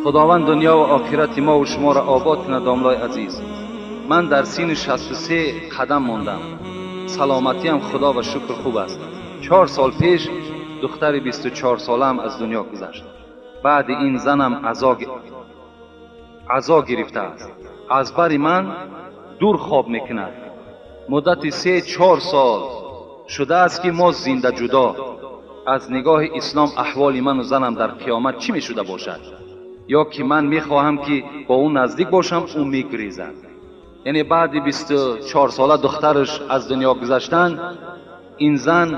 Худованд дунё ва охирати мо ва шуморо обод кунад. Домлои азиз, ман дар синни 63 қадам мондам. Саломатиам худо ва шукр хуб аст. 4 сол пеш духтари 24 солаам аз дунё гузашт. Баъди ин занам азо гирифтааст. Аз бари ман дур хоб мекунад. Муддати 3-4 сол шудааст ки мо зинда ҷудо. Аз нигоҳи ислом аҳволи ману занам дар қиёмат чӣ мешуда бошад? Ё ки ман мехоҳам ки бо ӯ наздик бошам, ӯ мегрезад. Яъне баъди 24 сола духтараш аз дунё гузаштан, ин зан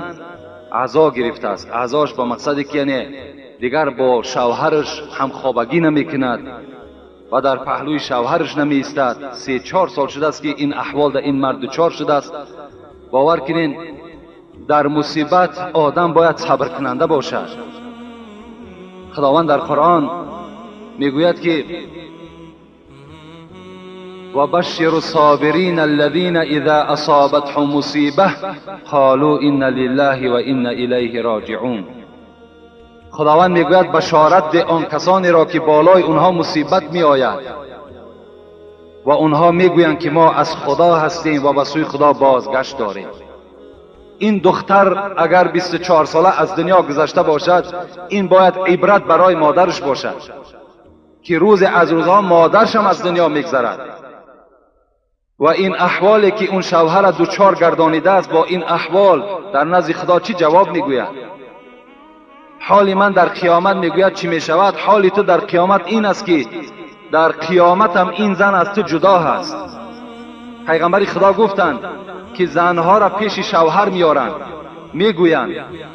азо гирифтааст. Азош ба мақсаде ки яъне дигар бо шавҳараш ҳамхобагӣ намекунад ва дар паҳлӯи шавҳараш намеистад. 3-4 сол шудааст ки ин аҳвол дар ин мард дучор шудааст. Бовар кунед, дар мусибат одам бояд сабркунанда бошад. Худованд дар Қуръон мегӯяд ки وبشر الصابرين الذين إذا أصابتهم مصيبة قالوا إنا لله وإنا إليه راجعون. خداوند میگوید بشارت ده آن کسانی را که بالای اونها مصیبت می آید و اونها میگویند که ما از خدا هستیم و به سوی خدا بازگشت داریم. این دختر اگر 24 ساله از دنیا گذشته باشد، این باید عبرت برای مادرش باشد که روز از روزها مادرش هم از دنیا میگذرد و این احوالی که اون شوهر دوچار گردانیده است، با این احوال در نزد خدا چی جواب میگوید؟ حال من در قیامت میگوید چی میشود؟ حال تو در قیامت این است که در قیامت هم این زن از تو جدا هست. پیغمبر خدا گفتند که زنها را پیش شوهر میارند، میگویند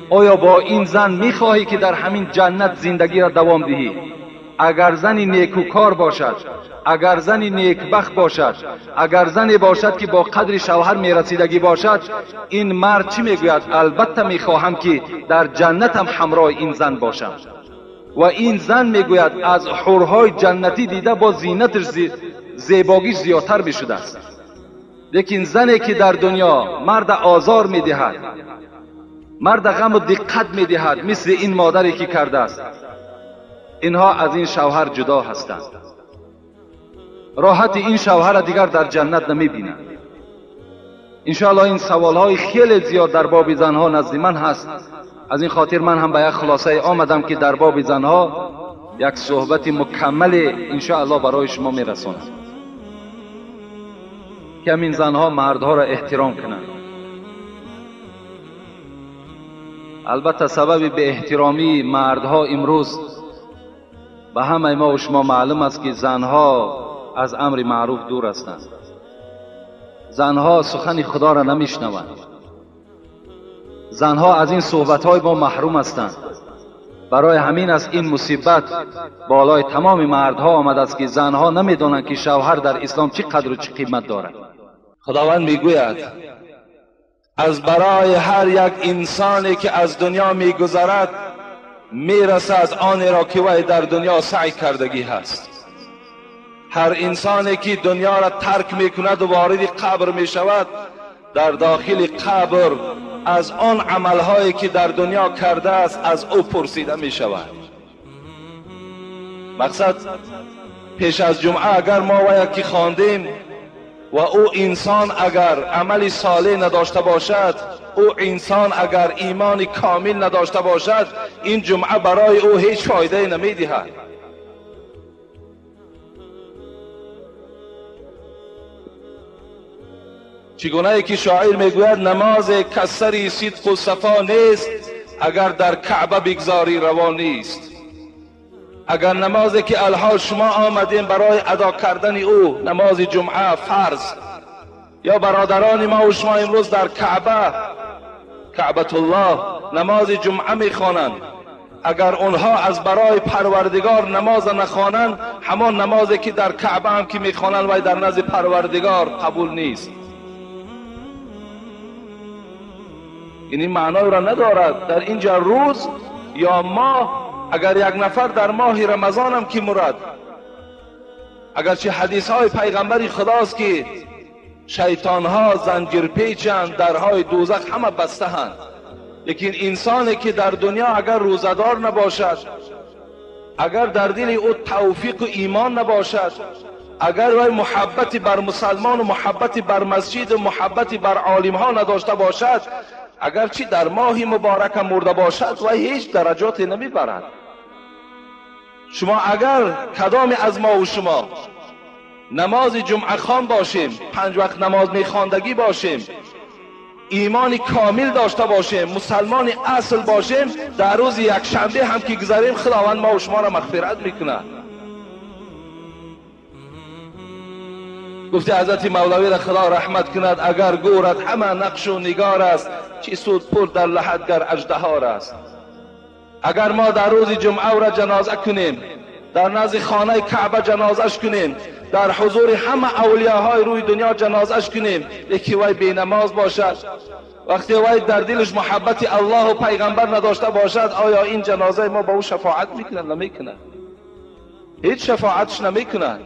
آیا با این زن میخواهی که در همین جنت زندگی را دوام دهی؟ اگر زنی نیکوکار باشد، اگر زنی نیکبخت باشد، اگر زنی باشد که با قدر شوهر میرسیدگی باشد، این مرد چی میگوید؟ البته میخواهم که در جنتم همراه این زن باشم. و این زن میگوید از حورهای جنتی دیده با زینتش زیباگیش زیادتر میشده است. لیکن زنی که در دنیا مرد آزار میدهد، مرد غم و دقت میدهد، مثل این مادری که کرده است، اینها از این شوهر جدا هستند. راحت این شوهر دیگر در جنت نمیبینند. انشاءالله این سوالهای خیلی زیاد در باب زنها نزد من هست. از این خاطر من هم به یک خلاصه آمدم که در باب زنها یک صحبت مکمل انشاءالله برای شما میرسانم که همین زنها مردها را احترام کنند. البته سبب به احترامی مردها امروز به همه ما و شما معلوم است که زنها از امر معروف دور هستند. زنها سخن خدا را نمیشنوند. زنها از این صحبت‌های ما محروم هستند. برای همین است این مصیبت بالای تمام مردها آمده است که زنها نمیدانند که شوهر در اسلام چه قدر و چه قیمت دارد. خداوند میگوید از برای هر یک انسانی که از دنیا میگذرد میرسد آن را که وی در دنیا سعی کردگی هست. هر انسانی که دنیا را ترک میکند و وارد قبر میشود، در داخل قبر از آن عملهایی که در دنیا کرده است از او پرسیده میشود. مقصد پیش از جمعه اگر ما و یکی خواندیم و او انسان اگر عمل صالح نداشته باشد، او انسان اگر ایمان کامل نداشته باشد، این جمعه برای او هیچ فایده نمیدهد. چگونه که شاعر میگوید نماز کسری صدق و صفا نیست، اگر در کعبه بگذاری روا نیست. اگر نمازی که الحال شما آمدین برای ادا کردن او، نماز جمعه فرض، یا برادران ما و شما امروز در کعبه، کعبة الله، نماز جمعه میخوانند، اگر اونها از برای پروردگار نماز نخوانند، همان نمازی که در کعبه هم که میخوانند و در نزد پروردگار قبول نیست. این معنای را ندارد در اینجا روز یا ماه. اگر یک نفر در ماه رمضان هم که مرد، اگرچه حدیث های پیغمبری خداست که شیطان ها زنجیر پیچند، درهای دوزخ همه بسته هند، لیکن انسانی که در دنیا اگر روزدار نباشد، اگر در دل او توفیق و ایمان نباشد، اگر وی محبتی بر مسلمان و محبتی بر مسجد و محبتی بر عالم ها نداشته باشد، اگر چی در ماه مبارک مرده باشد و هیچ درجاتی نمیبرد. شما اگر کدام از ما و شما نماز جمعه خوان باشیم، 5 وقت نماز میخواندگی باشیم، ایمان کامل داشته باشیم، مسلمان اصل باشیم، در روز یک شنبه هم که گذاریم خداوند ما و شما را مغفرت میکنه. گفتی حضرت مولوی را خدا رحمت کند، اگر گورت همه نقش و نگار است، چی سود پور در لحد گر اژدهار است. اگر ما در روز جمعه را جنازه کنیم، در نزد خانه کعبه جنازش کنیم، در حضور همه اولیاهای روی دنیا جنازش کنیم، یکی وی بی نماز باشد، وقتی وی در دلش محبت الله و پیغمبر نداشته باشد، آیا این جنازه ما با او شفاعت میکنه؟ نمیکنه، هیچ شفاعتش نمیکنه.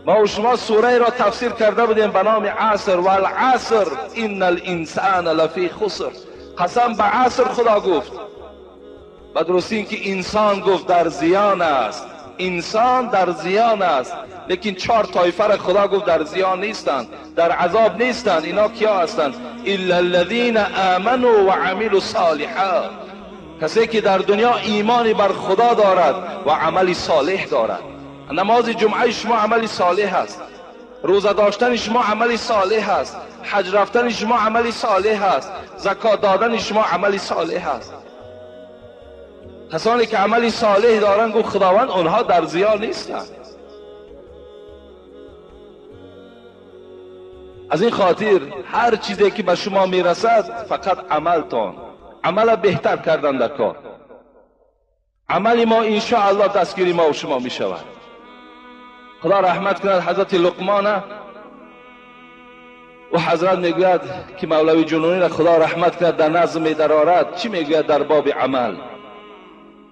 ما و شما سوره را تفسیر کرده بودیم به نام عصر، والعصر ان الانسان لفی خسر. قسم به عصر خدا گفت، و درستی اینکه انسان گفت در زیان است، انسان در زیان است، لیکن 4 طایفه را خدا گفت در زیان نیستند، در عذاب نیستند. اینا کیا هستند؟ الا الذین آمنوا وعملوا الصالحات، کسی که در دنیا ایمانی بر خدا دارد و عمل صالح دارد. نماز جمعه شما عمل صالح است، روزه داشتن شما عمل صالح است، حج رفتن شما عمل صالح است، زکات دادن شما عمل صالح است. کسانی که عمل صالح دارند گفت خداوند آنها در زیان نیستند. از این خاطر هر چیزی که به شما میرسد فقط عملتان، عمل بهتر کردن در کار، عمل ما انشاءالله دستگیری ما و شما میشود. خدا رحمت کند حضرت لقمان و حضرت میگوید که مولوی جنونی را خدا رحمت کند در نظم میدرارد. چی میگوید در باب عمل؟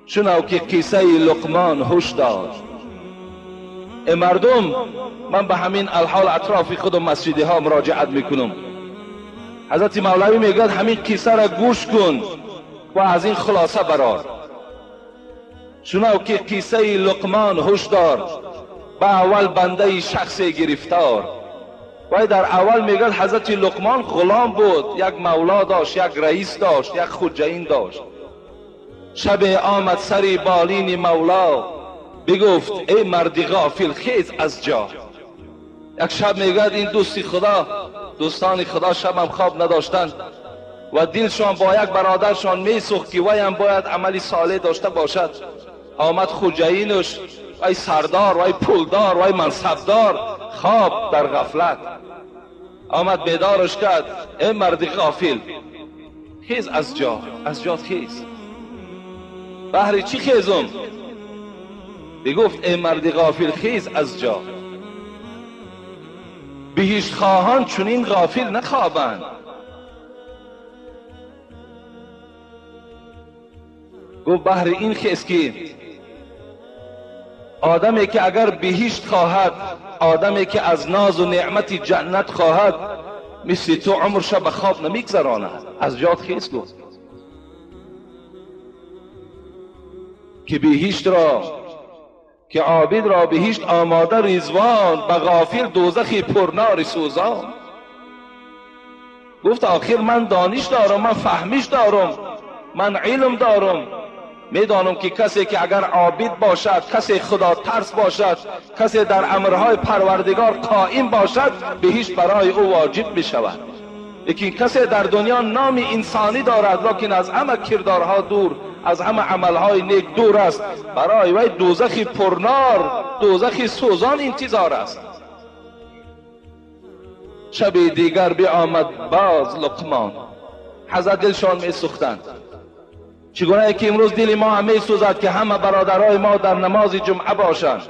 شنو که قصه لقمان هوش داد. ای مردم، من به همین الحال اطراف خود و مسجدی ها مراجعت میکنم. حضرت مولوی میگوید همین قصه را گوش کن و از این خلاصه برار. شنو که قصه لقمان هوش دار، به اول بنده شخص گرفتار. وی در اول میگوید حضرت لقمان غلام بود، یک مولا داشت، یک رئیس داشت، یک خودجین داشت. شب آمد سری بالین مولا، بگفت ای مرد غافل خیز از جا. یک شب میگوید این دوستی خدا، دوستان خدا شب هم خواب نداشتند و دلشان با یک برادرشان میسوخت که وی هم باید عملی صالح داشته باشد. آمد خوجینش، وی سردار، وی پولدار، وی منصبدار، خواب در غفلت. آمد بیدارش کرد، ای مرد غافل خیز از جا، از جا خیز. بهر چی خیزم؟ بگفت ای مرد غافل خیز از جا، بهشت خواهان چنین غافل نخوابند. گفت بهر این خیز که آدمی که اگر بهشت خواهد، آدمی که از ناز و نعمت جنت خواهد، مثل تو عمرش به خواب نمیگذراند. از جات خیز گفت که بهشت را، که عابد را بهشت آماده رضوان، به غافل دوزخی پرنار سوزان. گفت آخر من دانش دارم، من فهمش دارم، من علم دارم، میدانم که کسی که اگر عابد باشد، کسی خدا ترس باشد، کسی در امرهای پروردگار قائم باشد، بهشت برای او واجب می شود. لیکن کسی در دنیا نام انسانی دارد لیکن از همه کردارها دور، از همه عملهای نیک دور است، برای وی دوزخی پرنار، دوزخی سوزان انتظار است. شب دیگر بیامد باز لقمان. حضرت دلشان می سوختند. چگونه که امروز دل ما هم می سوزد که همه برادرای ما در نماز جمعه باشند،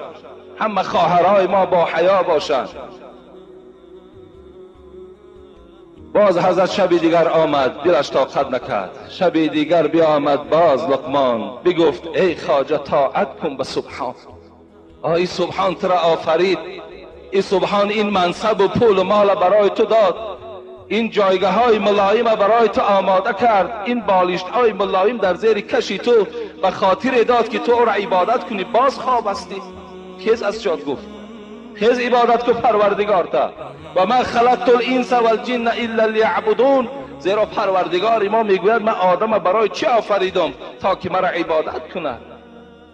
همه خواهرای ما با حیا باشند. باز حضرت شب دیگر آمد، دلش طاقت نکرد. شب دیگر بیامد باز لقمان، بگفت ای خواجه طاعت کن به سبحان. آی سبحان تو را آفرید، ای سبحان این منصب و پول و مال برای تو داد، این جایگاه های ملایم برای تو آماده کرد، این بالشت های ملایم در زیر کشی تو به خاطر داد که تو او را عبادت کنی، باز خواب هستی. خیز از جاد گفت، خیز عبادت کن پروردگار تا. و ما خلقت الانس والجن الا لیعبدون. زیرا پروردگار ما میگوید من آدم برای چه آفریدم؟ تا که مرا عبادت کند،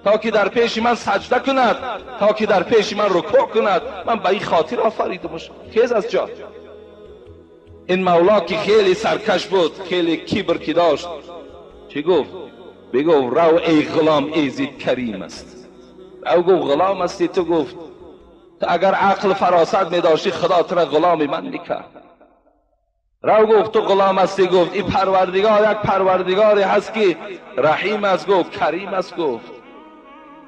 تا که در پیش من سجده کند، تا که در پیش من رکوع کند. من به این خاطر آفریدمش. خیز از جا. این مولا که خیلی سرکش بود، خیلی کبر که داشت، چی گفت؟ بگفت رو ای غلام، ایزید کریم است. او گفت غلام هستی تو؟ گفت تو اگر عقل فراست می داشتی خدا تو را غلام من میکرد. رو گفت تو غلام هستی؟ گفت این پروردگار یک پروردگاری هست که رحیم است، گفت کریم است. گفت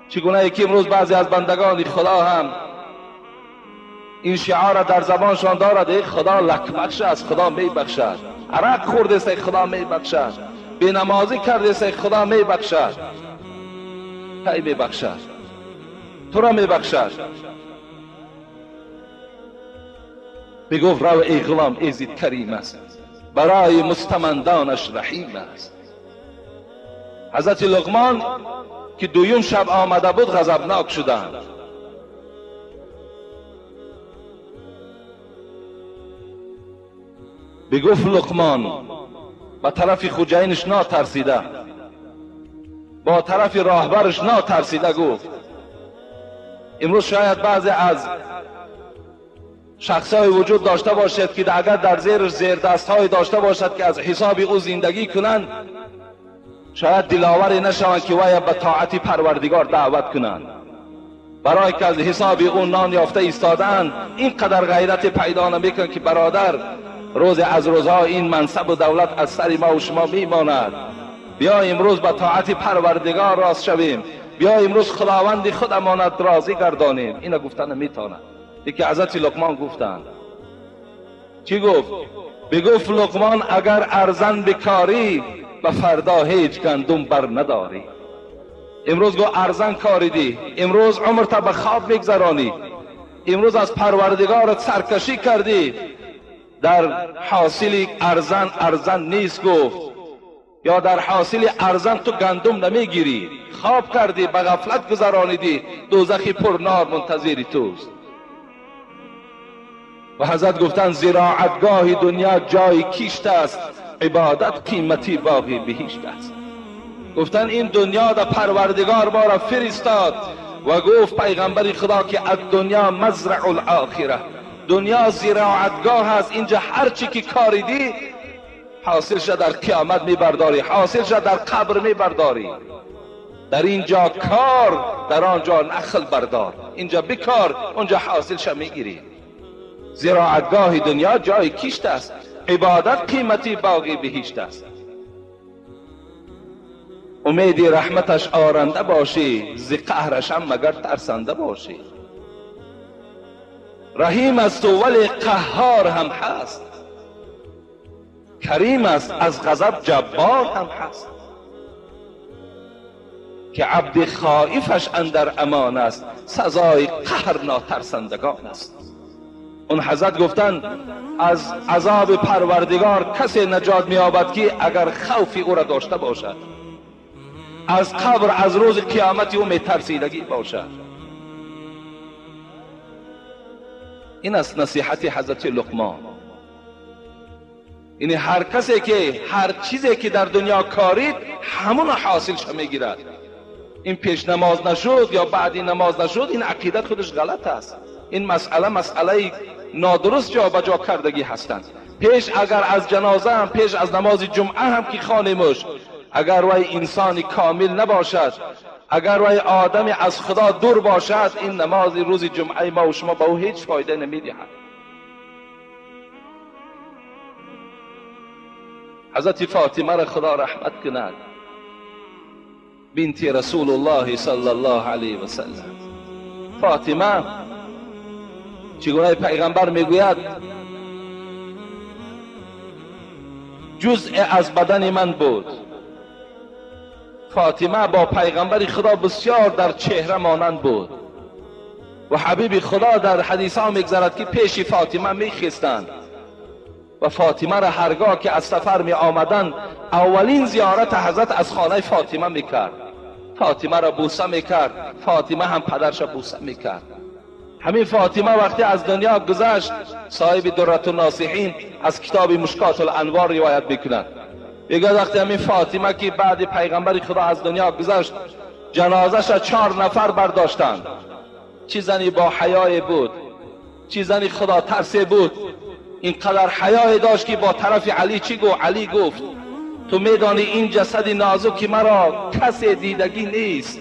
چگونه یکی امروز بعضی از بندگان خدا هم این شعار را در زبانشان دارد، ای خدا لک بخش است، خدا می بخشد. عرق خورده است، خدا می بخشد. بینمازی کرده است، خدا می بخشد. ای می بخشد، تو را می بخشد. بگفت رو ای غلام، ایزید کریم است، برای مستمندانش رحیم است. حضرت لقمان که دویم شب آمده بود غضبناک شدند. بگفت لقمان با طرف خوجینش ناترسیده، با طرف راهبرش ناترسیده گفت امروز شاید بعضی از شخصای وجود داشته باشد که اگر در زیر زیردست‌های داشته باشد که از حساب او زندگی کنند، شاید دلاوری نشوند که وی به طاعت پروردگار دعوت کنند. برای که از حساب او نان یافته ایستادند، اینقدر غیرت پیدا نمیکنند که برادر روز از روزها این منصب و دولت از سر ما و شما میماند. بیا امروز به طاعت پروردگار راست شویم، بیا امروز خداوند خود امانت راضی گردانیم. اینا گفتن نمیتواند. یکی حضرت لقمان گفتند. چی گفت؟ بگفت لقمان اگر ارزن بکاری و فردا هیچ گندم بر نداری. امروز گو ارزن کاریدی، امروز عمر تا به خواب میگذرانی، امروز از پروردگارت سرکشی کردی، در حاصل ارزن ارزن نیست. گفت یا در حاصل ارزن تو گندم نمیگیری، خواب کردی، به غفلت گذرانیدی، دوزخی پرنار منتظری توست. و حضرت گفتن زراعتگاه دنیا جای کیشت است، عبادت قیمتی باقی بهشت است. گفتن این دنیا در پروردگار ما را فرستاد و گفت پیغمبر خدا که الدنیا مزرع الاخره، دنیا زراعتگاه است، اینجا هر چی که کاریدی حاصل شد در قیامت میبرداری، حاصل شد در قبر میبرداری. در اینجا کار، در آنجا نخل بردار، اینجا بکار، اونجا حاصل شد میگیری. زراعتگاه دنیا جای کشت است، عبادت قیمتی باقی بهشت است. امیدی رحمتش آرنده باشی، ز قهرش هم مگر ترسنده باشی. رحیم است و ولی قهار هم هست، کریم است از غضب جبار هم هست. که عبد خائفش اندر امان است، سزای قهر ناترسندگان است. اون حضرت گفتن از عذاب پروردگار کسی نجات می‌یابد که اگر خوف او را داشته باشد، از قبر از روز قیامت او میترسیدگی باشد. این است نصیحت حضرت لقمان. یعنی هر کسی که هر چیزی که در دنیا کارید همون حاصلش میگیرد. این پیش نماز نشد یا بعدی نماز نشد، این عقیدت خودش غلط است. این مسئله مسئله نادرست جا به جا کردگی هستند. پیش اگر از جنازه هم، پیش از نماز جمعه هم که خانیمش، اگر وی انسان کامل نباشد، اگر وی آدم از خدا دور باشد، این نماز روز جمعه ما و شما به او هیچ فایده نمیدهد. حضرت فاطمه را خدا رحمت کند، بنت رسول الله صلی الله علیه و سلم. فاطمه چگونه پیغمبر میگوید جزء از بدن من بود. فاطمه با پیغمبر خدا بسیار در چهره مانند بود و حبیب خدا در حدیث ها میگذرد که پیش فاطمه میخستند و فاطمه را هرگاه که از سفر می آمدند اولین زیارت حضرت از خانه فاطمه میکرد. فاطمه را بوسه میکرد، فاطمه هم پدرش را بوسه میکرد. همین فاطمه وقتی از دنیا گذشت، صاحب درة الناصحین از کتاب مشکات الانوار روایت میکند، میگه وقتی همین فاطمه که بعد پیغمبر خدا از دنیا گذشت، جنازش را 4 نفر برداشتند. چی زنی با حیای بود، چی زنی خدا ترسه بود، اینقدر حیای داشت که با طرف علی چی گفت؟ علی گفت تو میدانی این جسد نازک مرا کسی دیدگی نیست،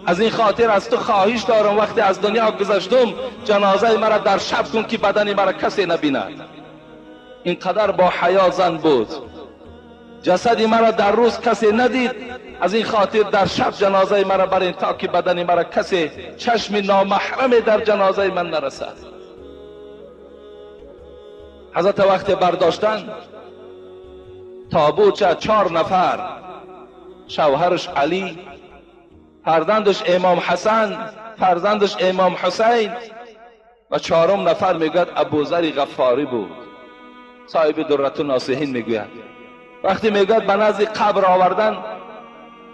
از این خاطر از تو خواهش دارم وقتی از دنیا گذشتم جنازه مرا در شب کن که بدن مرا کسی نبیند. اینقدر با حیا زن بود، جسد مرا در روز کسی ندید، از این خاطر در شب جنازه مرا برین تا که بدن مرا کسی چشم نامحرم در جنازه من نرسد. حضرت وقت برداشتن تابوت 4 نفر، شوهرش علی، فرزندش امام حسن، فرزندش امام حسین و 4 نفر میگوید ابوذر غفاری بود. صاحب درة الناصحین میگوید وقتی میگوید به نزد قبر آوردن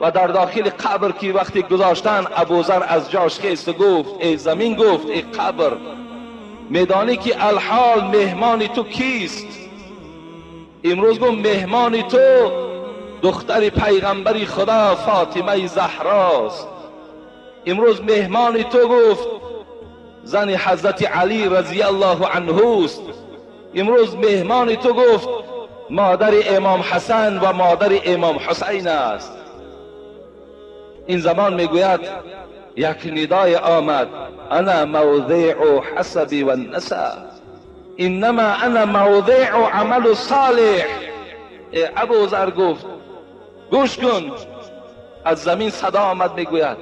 و در داخل قبر که وقتی گذاشتن، ابوذر از جاش خیست و گفت ای زمین، گفت ای قبر، میدانی که الحال مهمان تو کیست؟ امروز گفت مهمان تو دختر پیغمبری خدا فاطمه زهراست. امروز مهمان تو گفت زن حضرت علی رضی الله عنه است. امروز مهمان تو گفت مادر امام حسن و مادر امام حسین است. این زمان میگوید یک ندای آمد، انا موضع حسبی و النسب، انما انا موضع عمل صالح. ابوذر گفت گوش کن، از زمین صدا آمد میگوید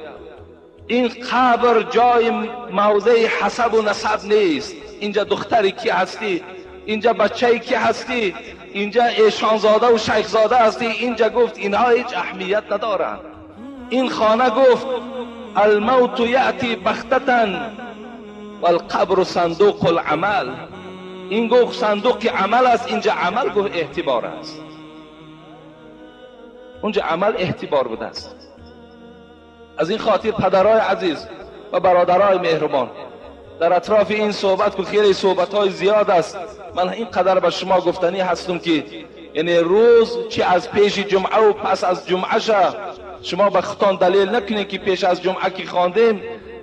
این قبر جای موضع حسب و نسب نیست. اینجا دختری کی هستی، اینجا بچه کی هستی، اینجا ایشانزاده و شیخزاده هستی. اینجا گفت اینها هیچ اهمیت ندارند. این خانه گفت الموت یأتی بغتة والقبر صندوق العمل. این گفت صندوق عمل است، اینجا عمل گفت اعتبار است، اونجا عمل اعتبار بوده است. از این خاطر پدرای عزیز و برادرای مهربان، در اطراف این صحبت که خیلی صحبت های زیاد است، من اینقدر به شما گفتنی هستم که یعنی روز چی از پیش جمعه و پس از جمعه شه شما به خودتان دلیل نکنید که پیش از جمعه که خواندیم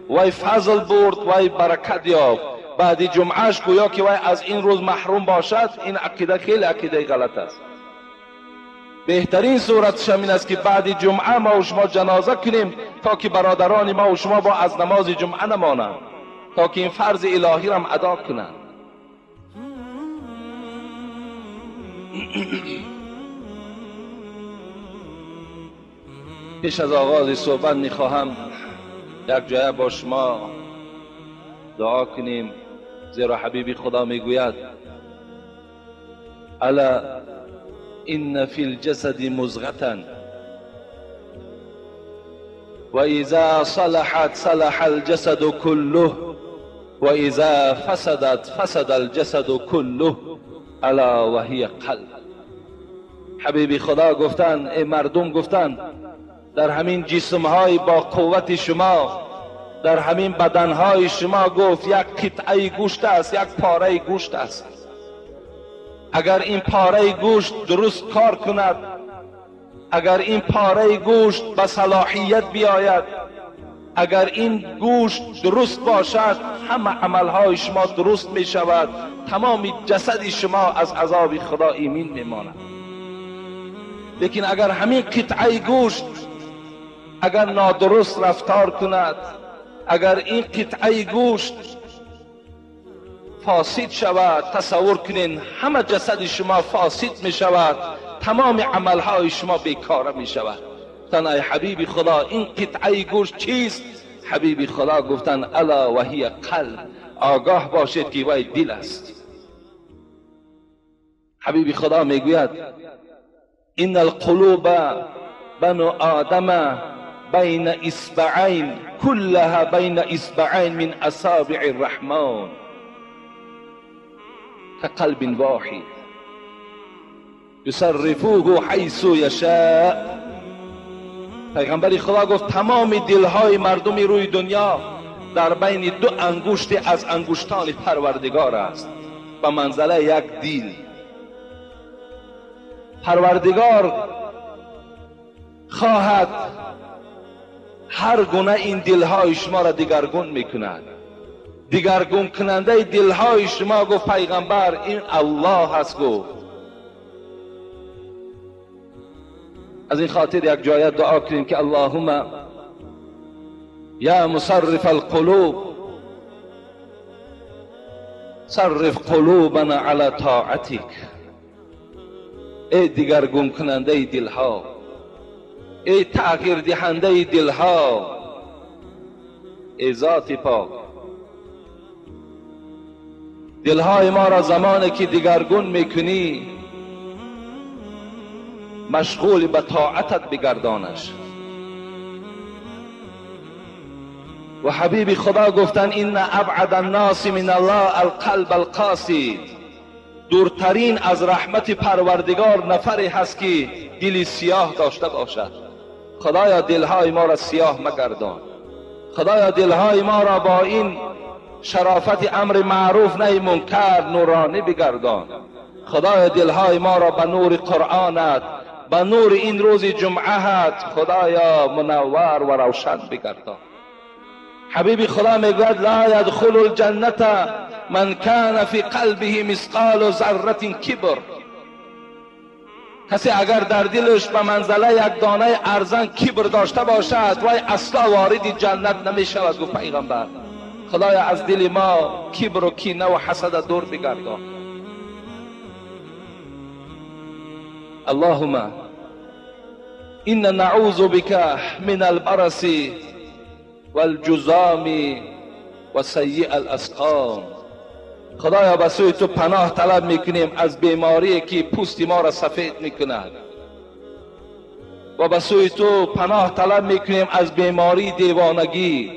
وای فضل برد وای برکت یافت، بعد جمعهش گویا که وای از این روز محروم باشد. این عقیده خیلی عقیده غلط است. بهترین صورتش این است که بعد جمعه ما و شما جنازه کنیم تا که برادران ما و شما با از نماز جمعه نمانند، تا که این فرض الهی را هم ادا کنند. پیش از آغاز صحبت میخواهم یک جای با شما دعا کنیم، زیرا حبیبی خدا میگوید الا ان فی الجسد مضغة و اذا صلحت صلح الجسد كله و اذا فسدت فسد الجسد كله الا وهي قلب. حبیبی خدا گفتن ای مردم، گفتن در همین جسمهای با قوت شما، در همین بدنهای شما، گفت یک قطعه گوشت است، یک پاره گوشت است. اگر این پاره گوشت درست کار کند، اگر این پاره گوشت به صلاحیت بیاید، اگر این گوشت درست باشد، همه عملهای شما درست می شود، تمام جسد شما از عذاب خدا ایمن می ماند. لیکن اگر همین قطعه گوشت اگر نادرست رفتار کند، اگر این قطعه گوشت فاسد شود، تصور کنین همه جسد شما فاسد می شود، تمام عملهای شما بیکاره می شود. گفتن ای حبیب خدا این قطعه گوشت چیست؟ حبیب خدا گفتن الا و هی قلب، آگاه باشید که وی دل است. حبیب خدا میگوید ان القلوب بنو آدم بین اصبعین كلها بین اصبعین من اصابع الرحمن كقلب واحد يصرفوه حيث يشاء. پیغمبر خدا گفت تمام دلهای مردم روی دنیا در بین دو انگشت از انگشتان پروردگار است، به منزله یک دیل. پروردگار خواهد هر گونه این دلهای شما را دیگرگون میکند. دیگرگون کننده دلهای شما، گفت پیغمبر، این الله هست. گفت از این خاطر یک جایت دعا کنیم که اللهم یا مصرف القلوب صرف قلوبنا علی طاعتک. ای دیگرگون کننده دلها، ای تغییر دهنده دلها، ای ذات پاک، دلهای ما را زمانی که دیگرگون میکنی مشغول به طاعتت بگردانش. و حبیب خدا گفتن این ابعد الناس من الله القلب القاسی، دورترین از رحمت پروردگار نفری هست که دل سیاه داشته باشد. خدایا دلهای ما را سیاه مگردان. خدایا دلهای ما را با این شرافت امر معروف نهی منکر نورانی بگردان. خدایا دلهای ما را به نور قرآنت، به نور این روز جمعهت خدایا منور و روشن بگردان. حبیب خدا میگوید لا یدخل الجنة من کان فی قلبه مثقال ذره کبر. کسی اگر در دلش به منزله یک دانه ارزن کبر داشته باشد وای اصلا وارد جنت نمی شود. گفت پیغمبر خدایا از دل ما کبر و کینه و حسد دور بگردان. اللهم إنا نعوذ بك من البرص والجزام و سیء الاسقام. خدایا به سوی تو پناه طلب میکنیم از بیماری که پوست ما را سفید میکند، و به سوی تو پناه طلب میکنیم از بیماری دیوانگی،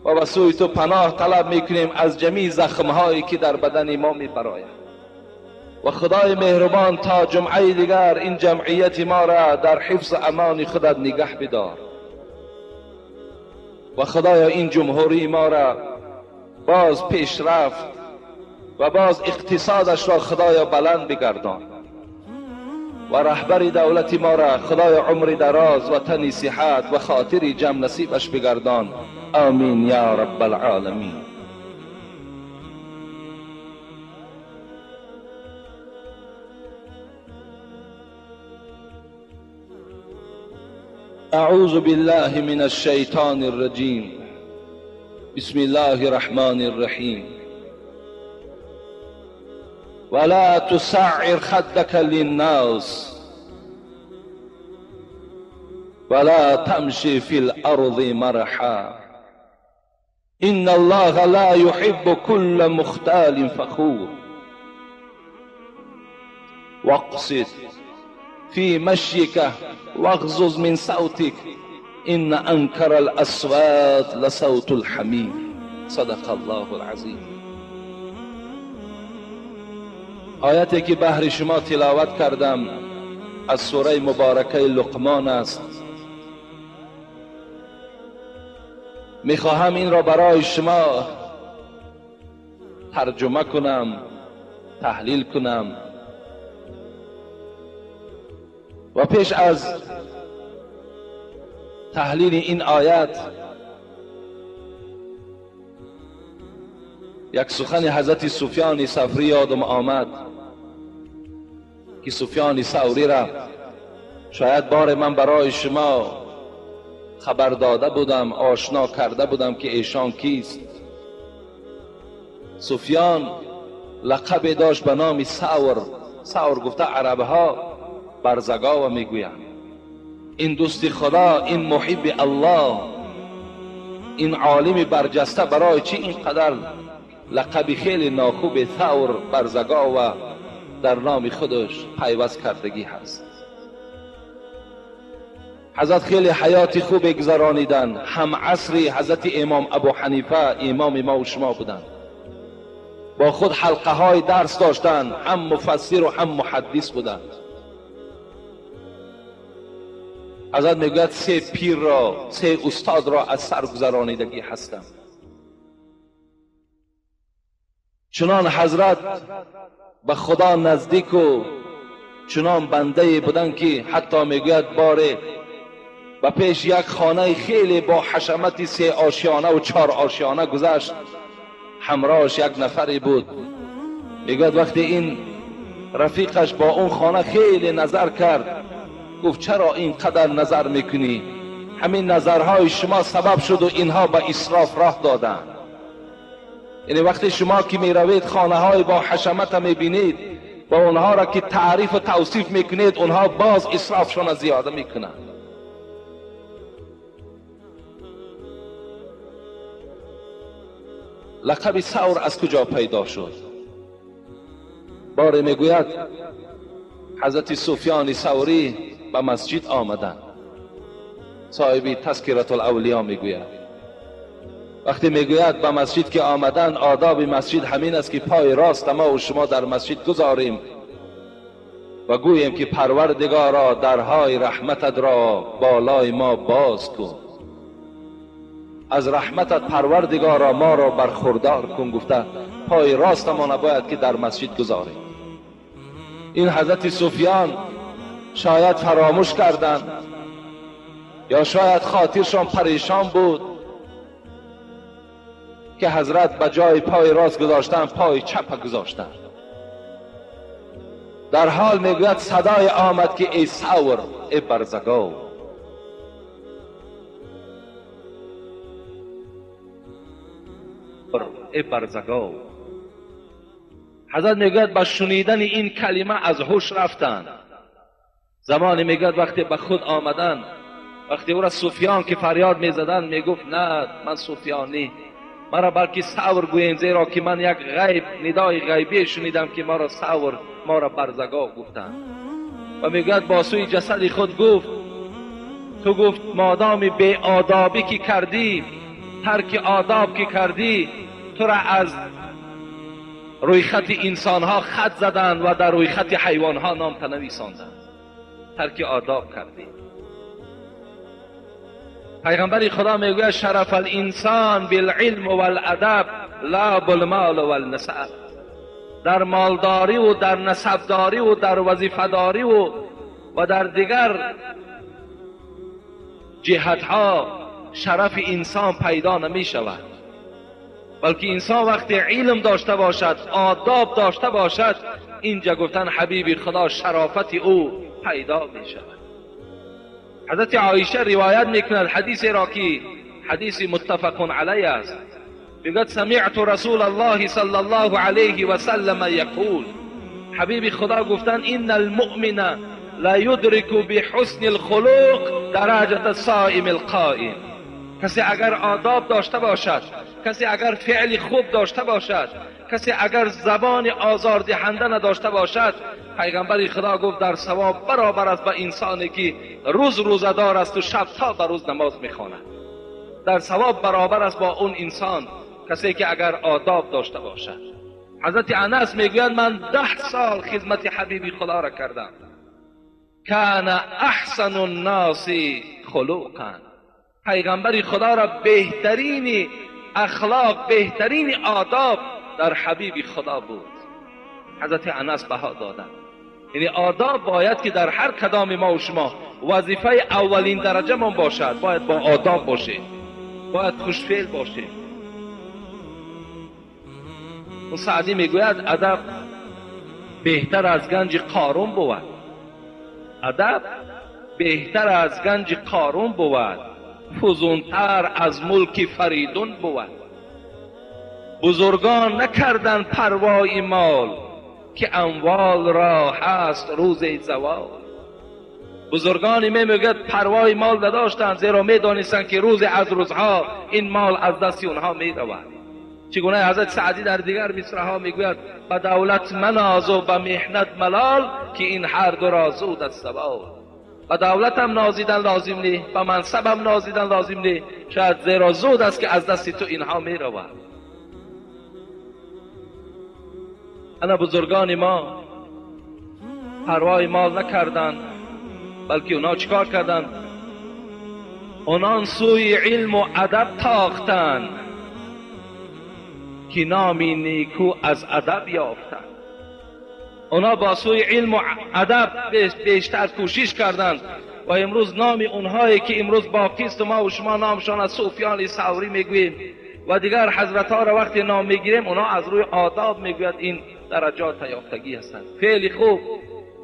و به سوی تو پناه طلب میکنیم از جمیع زخمهایی که در بدن ما میبراید. و خدای مهربان تا جمعه دیگر این جمعیت ما را در حفظ امان خودت نگه بدار، و خدایا این جمهوری ما را باز پیشرفت و باز اقتصادش را خدایا بلند بگردان، و رهبر دولت ما را خدایا عمر دراز و تن صحت و خاطر جمع نصیبش بگردان. آمین یا رب العالمین. اعوذ بالله من الشیطان الرجیم. بسم الله الرحمن الرحیم. ولا تسعر خدك للناس ولا تمشي في الأرض مرحا إن الله لا يحب كل مختال فخور. واقصد في مشيك واغضض من صوتك إن أنكر الأصوات لصوت الحمير. صدق الله العظیم. آیتی که بهر شما تلاوت کردم از سوره مبارکه لقمان است. میخواهم این را برای شما ترجمه کنم، تحلیل کنم، و پیش از تحلیل این آیت یک سخن حضرت سفیان ثوری یادم آمد که سفیان ثوری را شاید بار من برای شما خبر داده بودم، آشنا کرده بودم که ایشان کیست. سفیان لقب داشت به نام ثور. ثور گفته عربها برزگاوه میگویند. این دوست خدا، این محب الله، این عالم برجسته برای چی اینقدر لقب خیلی ناخوب ثور برزگاوه در نام خودش پیوست کردگی هست. حضرت خیلی حیات خوب گذرانیدن، هم عصری حضرت امام ابو حنیفه امام ما و شما بودند. با خود حلقه های درس داشتند، هم مفسر و هم محدث بودند. حضرت میگوید 3 پیر را، 3 استاد را از سر گذرانیدگی هستم. چنان حضرت به خدا نزدیک و چنان بنده بودن که حتی میگوید باره به پیش یک خانه خیلی با حشمت 3 آشیانه و 4 آشیانه گذشت، همراهش یک نفری بود. میگوید وقتی این رفیقش با اون خانه خیلی نظر کرد، گفت چرا اینقدر نظر میکنی؟ همین نظرهای شما سبب شد و اینها به اسراف راه دادن. یعنی وقتی شما که میروید خانه های با حشمت میبینید و اونها را که تعریف و توصیف میکنید، اونها باز اسرافشان زیاده میکنند. لقب ثور از کجا پیدا شد؟ باره میگوید حضرت سفیان ثوری به مسجد آمدند. صاحب تذکرة الاولیا میگوید وقتی میگوید به مسجد که آمدن، آداب مسجد همین است که پای راست ما و شما در مسجد گذاریم و گوییم که پروردگارا درهای رحمتت را بالای ما باز کن، از رحمتت پروردگارا ما را برخوردار کن. گفته پای راست ما نباید که در مسجد گذاریم. این حضرت سفیان شاید فراموش کردند یا شاید خاطرشان پریشان بود که حضرت به جای پای راست گذاشتن پای چپ گذاشتن. در حال میگوید صدای آمد که ای ثور، ای برزگاو. ای برزگاو. حضرت میگوید با شنیدن این کلمه از هوش رفتند. زمانی میگوید وقتی به خود آمدن، وقتی او را سفیان که فریاد میزدن، میگفت نه من سفیانی، مرا بلکه ثور گویند، زیرا که من یک غیب، ندای غیبی شنیدم که مرا ثور، ما را برزگاو گفتند. و میگوید با سوی جسد خود گفت تو، گفت مادام بی آدابی که کردی، ترک آداب که کردی، تو را از روی خط انسانها خط زدند و در روی خط حیوانها نام تنویساندند. ترک آداب کردی. پیغمبر خدا میگوید شرف الانسان بالعلم والادب لا بالمال والنسب. در مالداری و در نسبداری و در وظیفه‌داری و در دیگر جهتها شرف انسان پیدا نمی شود، بلکه انسان وقتی علم داشته باشد، آداب داشته باشد، اینجا گفتن حبیب خدا شرافت او پیدا می شود. حضرت عایشه روایت میکند حدیث را که حدیث متفق علیه است. میگوید سمعت رسول الله صلی الله علیه و سلم یقول، حبیب خدا گفتن ان المؤمن لا یدرک بحسن الخلق درجة الصائم القائم. کسی اگر آداب داشته باشد، کسی اگر فعل خوب داشته باشد، کسی اگر زبان آزاردهنده نداشته باشد، پیغمبر خدا گفت در ثواب برابر است با انسانی که روز روزه‌دار است و شب تا به روز نماز میخواند. در ثواب برابر است با اون انسان، کسی که اگر آداب داشته باشد. حضرت انس میگوید من 10 سال خدمت حبیب خدا را کردم. کان احسن الناس خلقا. پیغمبر خدا را بهترین اخلاق، بهترین آداب در حبیب خدا بود. حضرت انس بها دادن. یعنی آداب باید که در هر کدام ما و شما وظیفه اولین درجه من باشد. باید با آداب باشه، باید خوشفعل باشه. اون سعدی میگوید ادب بهتر از گنج قارون بود. ادب بهتر از گنج قارون بود، فزونتر از ملک فریدون بود. بزرگان نکردن پروای مال، که اموال را هست روز زوال. بزرگان میگوید پروای مال نداشتند، زیرا میدانستند که روز از روزها این مال از دست اونها میرود. چگونه حضرت سعدی در دیگر مصرع‌ها میگوید به دولت مناز و به محنت ملال، که این هر دو را زود از زوال. به دولتم نازیدن لازم نی، به منصبم نازیدن لازم نی، شاید زیرا زود است که از دست تو اینها میرود. انا بزرگان ما پروای مال نکردند، بلکه اونا چیکار کردند؟ آنان سوی علم و ادب تاختند که نامی نیکو از ادب یافتند. اونا با سوی علم و ادب بیشتر کوشش کردند و امروز نام اونهایی که امروز باقی است ما و شما نامشان از سفیان ثوری میگوییم و دیگر حضرت ها را وقتی نام میگیریم، اونا از روی آداب میگوید این درجات یافتگی هستند. فعل خوب،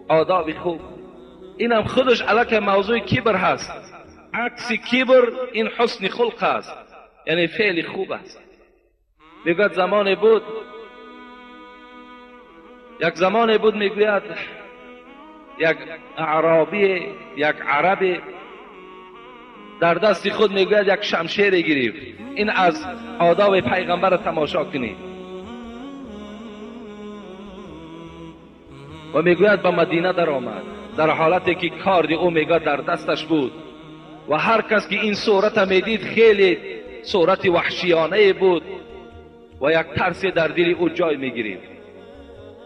آداب خوب، اینم خودش علاکه موضوع کبر هست. عکس کبر این حسن خلق است، یعنی فعل خوب است. میگوید زمان بود، یک زمان بود، میگوید یک اعرابی، یک عرب در دست خود میگوید یک شمشیر گرفت. این از آداب پیغمبر تماشا کنید. و میگوید به مدینه در آمد در حالتی که کارد او میگوید در دستش بود و هر کس که این صورت میدید خیلی صورت وحشیانه بود و یک ترس در دل او جای میگیرید.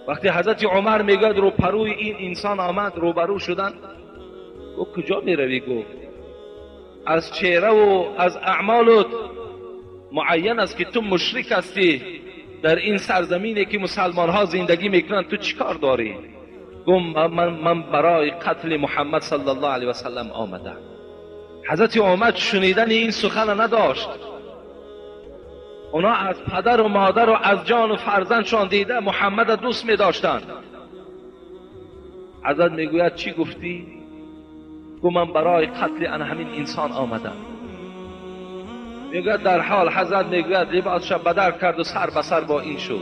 وقتی حضرت عمر میگوید رو پروی این انسان آمد، روبرو شدن، گفت کجا میروی؟ گفت از چهره و از اعمالت معین است که تو مشرک هستی، در این سرزمینی که مسلمان ها زندگی میکنن تو چیکار داری؟ گفت من برای قتل محمد صلی الله علیه و سلم آمدم. حضرت عمر شنیدن این سخن نداشت. اونا از پدر و مادر و از جان و فرزندشان دیده محمد دوست می داشتند. حضرت میگوید چی گفتی؟ گفت من برای قتل ان همین انسان آمدم. میگوید در حال حضرت میگوید لباسش بدر کرد و سر به سر با این شد.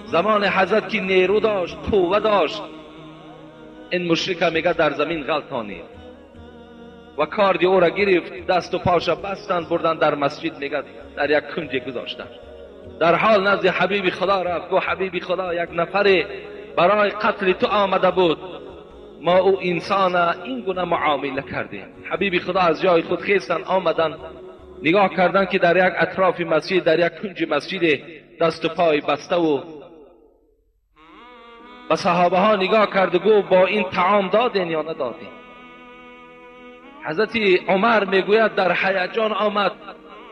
زمان حضرت که نیرو داشت، قوه داشت، این مشرک میگه در زمین غلطانید و کاردی او را گرفت، دست و پاش بستند، بردن در مسجد، میگه در یک کنج گذاشتند. در حال نزد حبیب خدا رفت، گفت حبیب خدا یک نفر برای قتل تو آمده بود، ما او انسان این گونه معامله کردیم. حبیب خدا از جای خود خیستن آمدن، نگاه کردن که در یک اطراف مسجد، در یک کنج مسجد دست و پای بسته و به صحابه ها نگاه کرد و گفت با این طعام دادین یا ندادین؟ حضرت عمر میگوید در هیجان آمد،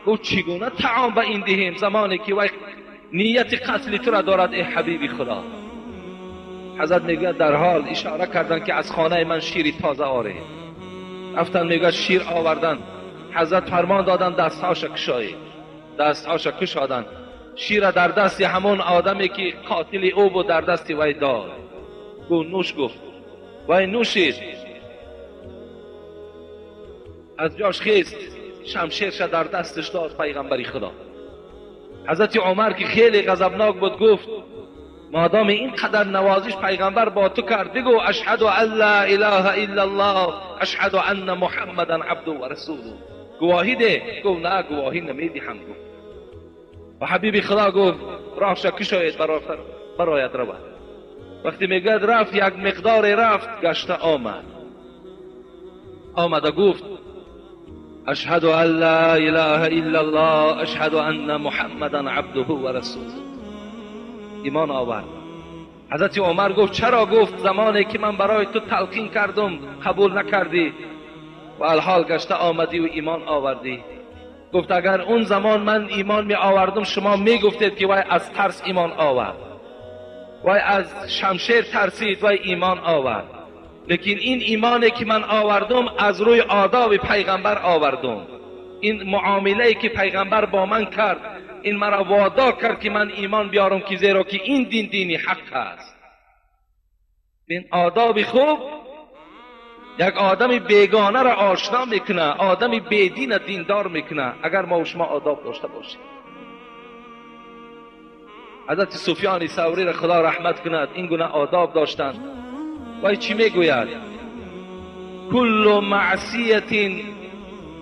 گفت چگونه طعام به این دهیم زمانی که وی نیت قتل تو را دارد ای حبیب خدا؟ حضرت میگوید در حال اشاره کردن که از خانه من شیر تازه آره. رفتن میگوید شیر آوردن. حضرت فرمان دادن دستهاش کشایید. دستهاش کشادن، شیر در دست همون آدمی که قاتل او بود در دست وی داد. گفت نوش، گفت وی نوشید. از جاش خیست، شمشیرش در دستش داد پیغمبری خدا. حضرت عمر که خیلی غضبناک بود گفت مادام این قدر نوازش پیغمبر با تو کرد، بگو اشهد ان لا اله الا الله اشهد ان محمدا عبده و رسوله، گواهی ده. گفت نه گواهی نمیدهم. گفت و حبیب خدا گفت راهش کشاید برایت رود. وقتی میگد رفت، یک مقدار رفت، گشته آمد، آمده گفت اشهد ان لا اله الا الله اشهد ان محمدا عبده و رسوله. ایمان آورد. حضرت عمر گفت چرا؟ گفت زمانی که من برای تو تلقین کردم قبول نکردی و الحال گشته آمدی و ایمان آوردی. گفت اگر اون زمان من ایمان می آوردم شما می گفتید که وای از ترس ایمان آورد، وای از شمشیر ترسید، وای ایمان آورد. لیکن این ایمانی که من آوردم از روی آداب پیغمبر آوردم. این معامله که پیغمبر با من کرد این مرا وادار کرد که من ایمان بیارم، که زیرا که این دین دینی حق است. این آداب خوب یک آدم بیگانه را آشنا میکنه، آدم بیدین دیندار میکنه اگر ما و شما آداب داشته باشیم. حضرت سفیان ثوری را خدا رحمت کند این گونه آداب داشتند. وای چی میگوید؟ کل معصیت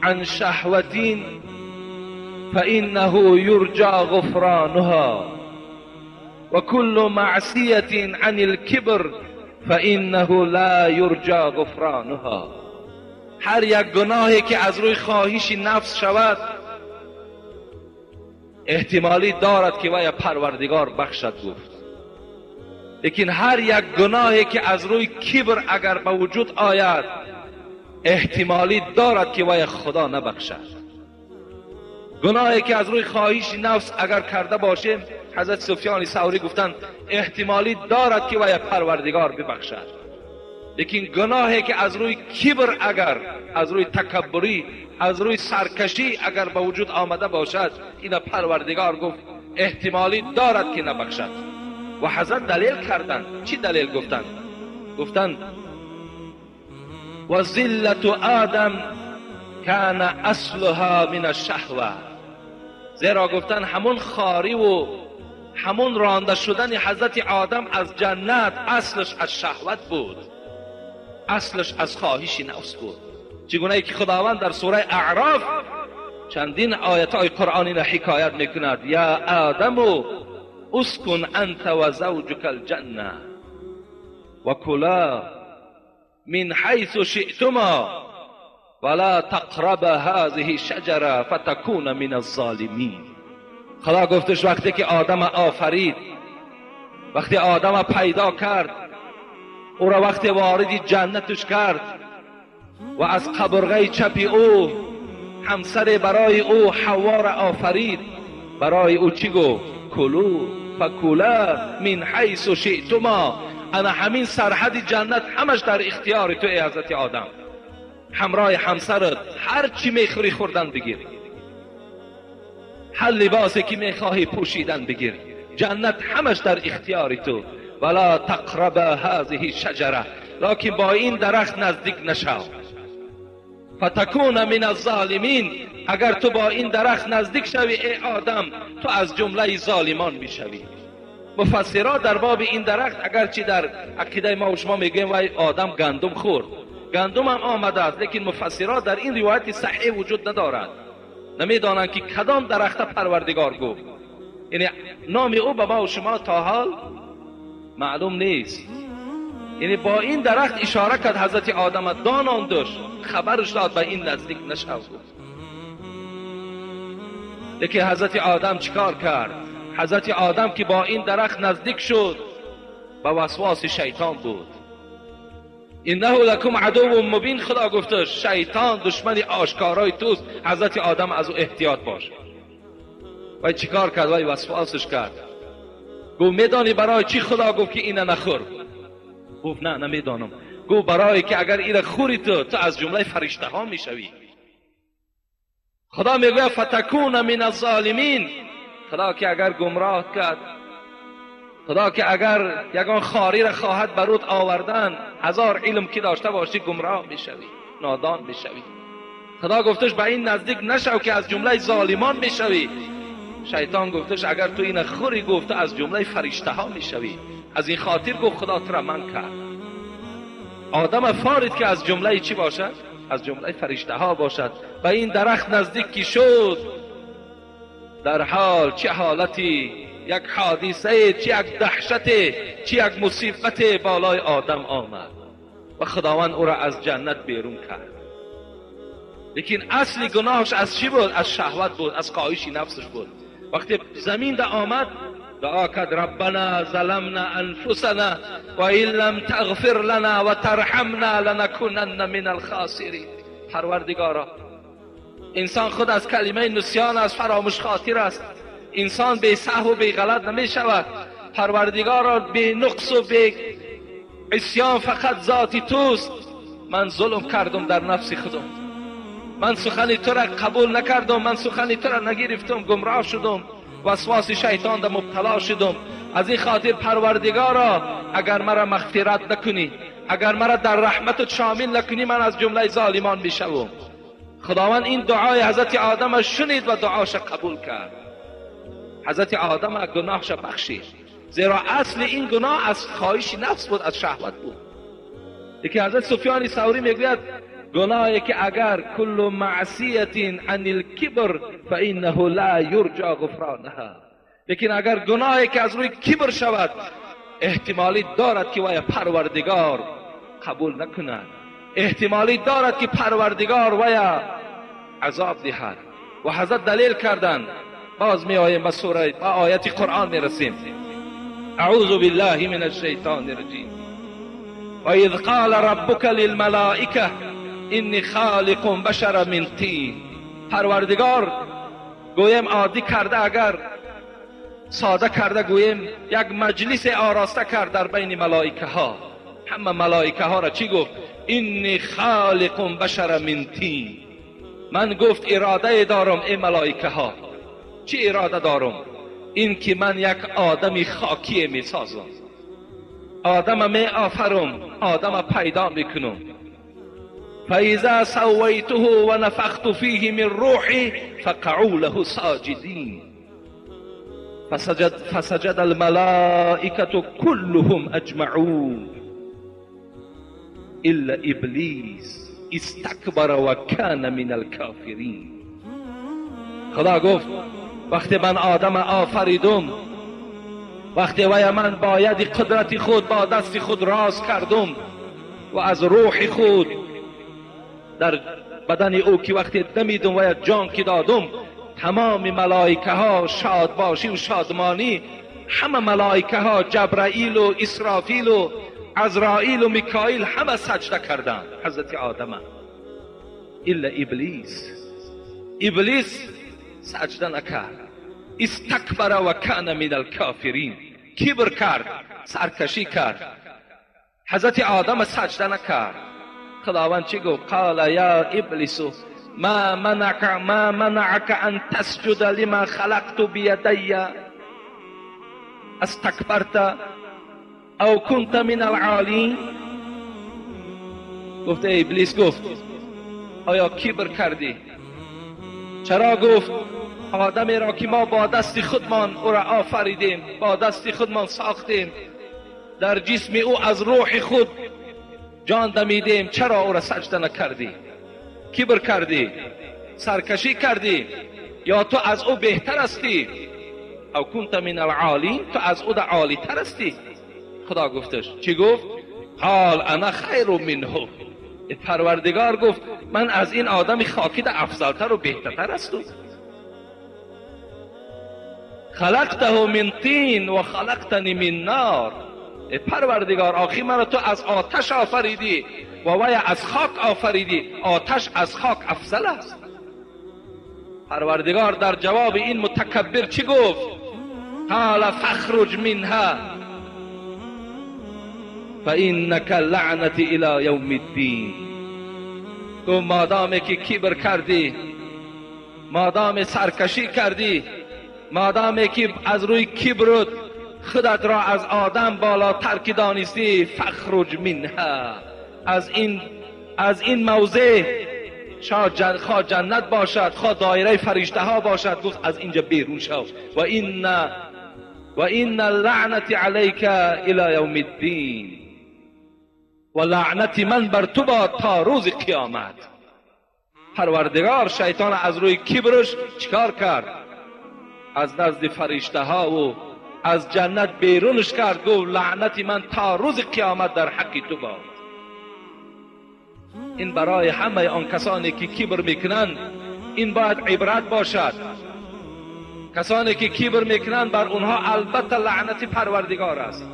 عن شهوت فإنه يرجى غفرانها وكل معصية عن الكبر فإنه لا يرجى غفرانها. هر یک گناهی که از روی خواهش نفس شود احتمالی دارد که وی پروردگار بخشد گفت. لیکن هر یک گناهی که از روی کبر اگر به وجود آید احتمالی دارد که وی خدا نبخشد. گناهی که از روی خواهش نفس اگر کرده باشیم، حضرت سفیان ثوری گفتند احتمالی دارد که وی پروردگار ببخشد. لیکن گناهی که از روی کبر، اگر از روی تکبری، از روی سرکشی اگر به وجود آمده باشد، این پروردگار گفت احتمالی دارد که نبخشد. و حضرت دلیل کردند. چی دلیل گفتند؟ گفتند و ذلت آدم کان اصلها من الشهوه. زیرا گفتن همون خاری و همون رانده شدن حضرت آدم از جنت اصلش از شهوت بود، اصلش از خواهش نفس بود. چگونه ای که خداوند در سوره اعراف چندین آیت های قرآنی را حکایت میکند: یا آدم اسکن انت و زوجک الجنه و کلا من حیث شئتما ولا تقرب هذه الشجره فتکون من الظالمین. خدا گفتش وقتی که آدم آفرید، وقتی آدم پیدا کرد، او را وقتی وارد جنتش کرد و از قبرغه چپی او همسر برای او حوا را آفرید، برای او چی گفت؟ کلو فکولا من حیث شئتما. انا همین سرحد جنت همش در اختیار تو ای حضرت آدم، همراه همسرت هر چی میخوری خوردن بگیر، هر لباسی که میخواهی پوشیدن بگیر، جنت همش در اختیار تو. ولا تقرب هذه الشجره، لکن با این درخت نزدیک نشو. فتکون من الظالمین، اگر تو با این درخت نزدیک شوی ای آدم، تو از جمله ظالمان میشوی. مفسرها در باب این درخت، اگرچه در عقیده ما و شما میگیم وای آدم گندم خورد، گندم هم آمده است، لیکن مفسرها در این روایت صحیح وجود ندارد، نمیدانند که کدام درخت پروردگار گفت، یعنی نام او به ما و شما تا حال معلوم نیست. یعنی با این درخت اشاره کرد حضرت آدم، داناندش، خبرش داد به این نزدیک نشو گفت. لیکن حضرت آدم چیکار کرد؟ حضرت آدم که با این درخت نزدیک شد، به وسواس شیطان بود. انه لکم عدو مبین، خدا گفته شیطان دشمن آشکارای توست، حضرت آدم از او احتیاط باش. وی چیکار کرد؟ وی وسواسش کرد. گفت میدانی برای چی خدا گفت که اینه نخور؟ گفت نه نمیدانم. گفت برای که اگر اینه خوری تو از جمله فرشته ها میشوی. خدا میگوید فتکون من الظالمین. خدا که اگر گمراه کرد، خدا که اگر یگان خاری را خواهد برود آوردن، هزار علم که داشته باشی گمراه میشوی، نادان میشوی. خدا گفتش به این نزدیک نشو که از جمله ظالمان میشوی. شیطان گفتش اگر تو این خوری، گفته از جمله فرشته ها میشوی. از این خاطر گفت خدا تو را من کرد. آدم فارید که از جمله چی باشد؟ از جمله فرشته ها باشد. به این درخت نزدیک کی شد، در حال چه حالتی، یک حادثه، چه یک دهشت، چه یک مصیبت بالای آدم آمد و خداوند او را از جنت بیرون کرد. لیکن اصل گناهش از چی بود؟ از شهوت بود، از خواهش نفسش بود. وقتی زمین ده آمد دعا کرد ربنا ظلمنا انفسنا و ان لم تغفر لنا و ترحمنا لنکونن من الخاسرین. پروردگارا، انسان خود از کلمه نسیان است، فراموش خاطر است، انسان بی سهو و بی غلط نمی شود. پروردگارا بی نقص و بی عصیان فقط ذاتی توست. من ظلم کردم در نفس خودم، من سخن تو را قبول نکردم، من سخن تو را نگرفتم، گمراه شدم، وسواس شیطان در مبتلا شدم. از این خاطر پروردگارا اگر مرا مغفرت نکنی، اگر مرا در رحمتت شامل نکنی، من از جمله ظالمان میشوم. خداوند این دعای حضرت آدم شنید و دعاش قبول کرد. حضرت آدم گناهش بخشید، زیرا اصل این گناه از خواهش نفس بود، از شهوت بود. یکی حضرت سفیان ثوری میگوید گناهی که اگر کل معصیت عن الکبر فانه لا یرجى غفرانها، لیکن اگر گناهی که از روی کبر شود، احتمالی دارد که وی پروردگار قبول نکند، احتمالی دارد که پروردگار وی عذاب دهد. و حضرت دلیل کردند. باز می آییم به سوره، به آیت قرآن می رسیم. اعوذ بالله من الشیطان الرجیم. و اذ قال ربک للملائکه انی خالق بشر من طین. پروردگار گویم عادی کرده، اگر ساده کرده گویم یک مجلس آراسته کرد در بین ملائکه ها. همه ملائکه ها را چی گفت؟ انی خالق بشر من طین. من گفت اراده دارم ای ملائکه ها. چی اراده دارم؟ این که من یک آدم خاکی می سازم، آدم می آفرم، آدم پیدا میکنم. فاذا سویته و نفخت فیه من روحی فقعوا له ساجدین. فسجد الملائکة كلهم اجمعون الا ابلیس استکبر و کان من الکافرین. خدا گفت وقتی من آدم آفریدم، وقتی وی من باید قدرت خود با دست خود راز کردم و از روح خود در بدن او که وقتی دمیدم و جان که دادم، تمام ملائکه ها شاد باشی و شادمانی، همه ملائکه ها جبرائیل و اسرافیل و عزرائیل و میکائیل همه سجده کردند حضرت آدم. الا ابلیس، ابلیس سجده نکرد. استکبر و کان من الکافرین. کبر کرد، سرکشی کرد، حضرت آدم سجده نکرد. خداوند چی گفت؟ قال یا ابلیس ما منعك ان تسجد لما خلقت بیدی استکبرت او كنت من العالین. گفت ای ابلیس، گفت آیا کبر کردی؟ چرا؟ گفت آدمی را که ما با دست خودمان او را آفریدیم، با دست خودمان ساختیم، در جسم او از روح خود جان دمیدیم، چرا او را سجده نکردی؟ کبر کردی، سرکشی کردی، یا تو از او بهتر هستی؟ او کنت من العالی، تو از او عالی تر هستی. خدا گفتش چی گفت؟ قال انا خیر منه. پروردگار گفت من از این آدم خاکی ده افضلتر و بهترتر هستم. خلقته من طین و خلقتنی من نار. پروردگار آخی مرا تو از آتش آفریدی و وی از خاک آفریدی، آتش از خاک افضل است. پروردگار در جواب این متکبر چی گفت؟ قال فاخرج منها فانک لعنتی الی یوم الدین. گفت مادامی که کبر کردی، مادام سرکشی کردی، مادامی که از روی کبرت خودت را از آدم بالاتر که دانستی، فخرج منها، از این موضع، خواه جنت باشد خواه دایره فرشته ها باشد، گفت از اینجا بیرون شو. و این لعنت علیک الی یوم الدین، و لعنت من بر تو باد تا روز قیامت. پروردگار شیطان از روی کبرش چیکار کرد؟ از نزد فرشته ها و از جنت بیرونش کرد، گفت لعنت من تا روز قیامت در حق تو باد. این برای همه آن کسانی که کبر میکنند این باید عبرت باشد. کسانی که کبر میکنند بر اونها البته لعنت پروردگار است.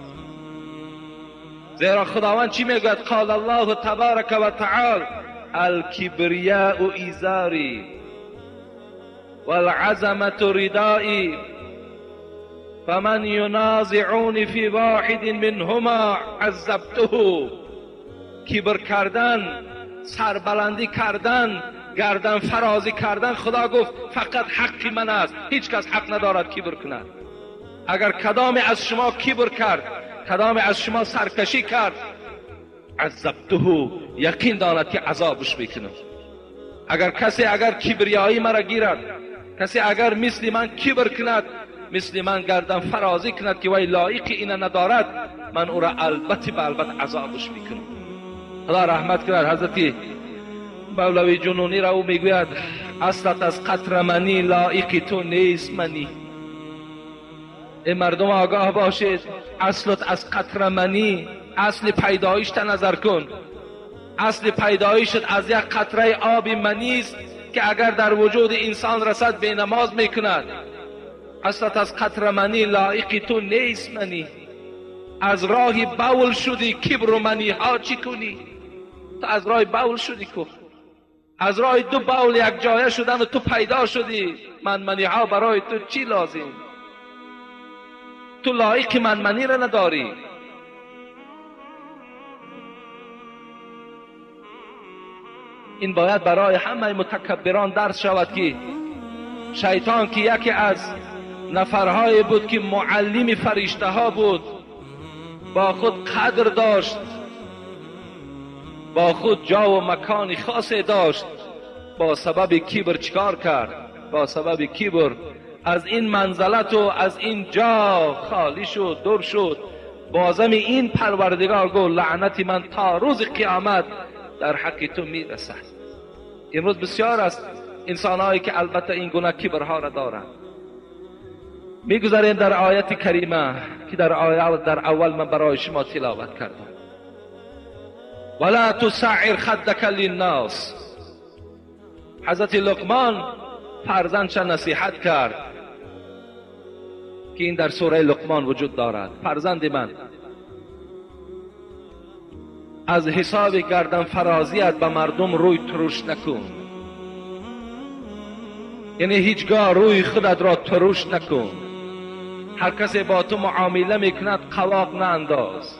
زیرا خداوند چی میگوید؟ قال الله تبارک و تعالی الکبریاء ایزاری والعظمة ردائی فمن ینازعنی فی واحد منهما عذبته. کبر کردن، سربلندی کردن، گردن فرازی کردن، خدا گفت فقط حق من است، هیچ کس حق ندارد کبر کند. اگر کدام از شما کبر کرد، کدام از شما سرکشی کرد، عذبته، یقین داند که عذابش میکنم. اگر کسی اگر کبریایی مرا گیرد، کسی اگر مثل من کبر کند، مثل من گردن فرازی کند که وی لایق اینه ندارد، من او را البته به البته عذابش میکنم. خدا رحمت کند حضرت مولوی جنونی را، او میگوید اصلت از قطر منی لایق تو نیست منی. ای مردم آگاه باشید، اصلت از قطر منی، اصل پیدایش تا نظر کن، اصل پیدایشت از یک قطره آب منی است که اگر در وجود انسان رسد به نماز میکند. اصلت از قطر منی لایق تو نیست منی. از راه بول شدی کبر و منی ها چی کنی؟ تو از راه بول شدی کو. از راه دو بول یک جایه شدن و تو پیدا شدی. منمنی ها برای تو چی لازم؟ تو لایق منمنی را نداری. این باید برای همه متکبران درس شود که شیطان که یکی از نفرهای بود که معلم فرشته ها بود، با خود قدر داشت، با خود جا و مکان خاصی داشت، با سبب کبر چیکار کرد؟ با سبب کبر از این منزلت و از این جا خالی شد، دور شد. بازم این پروردگار گفت لعنت من تا روز قیامت در حق تو میرسد. امروز بسیار است انسانهایی که البته این گونه کبرها را دارند. میگذاریم در آیت کریمه که در آیت در اول من برای شما تلاوت کردم. ولا تسعر خدک للناس. حضرت لقمان فرزندش نصیحت کرد که این در سوره لقمان وجود دارد. فرزند من، از حساب گردن فرازیت به مردم روی ترش نکن. یعنی هیچگاه روی خودت را ترش نکن. هر کسی با تو معامله میکند قواق نانداز.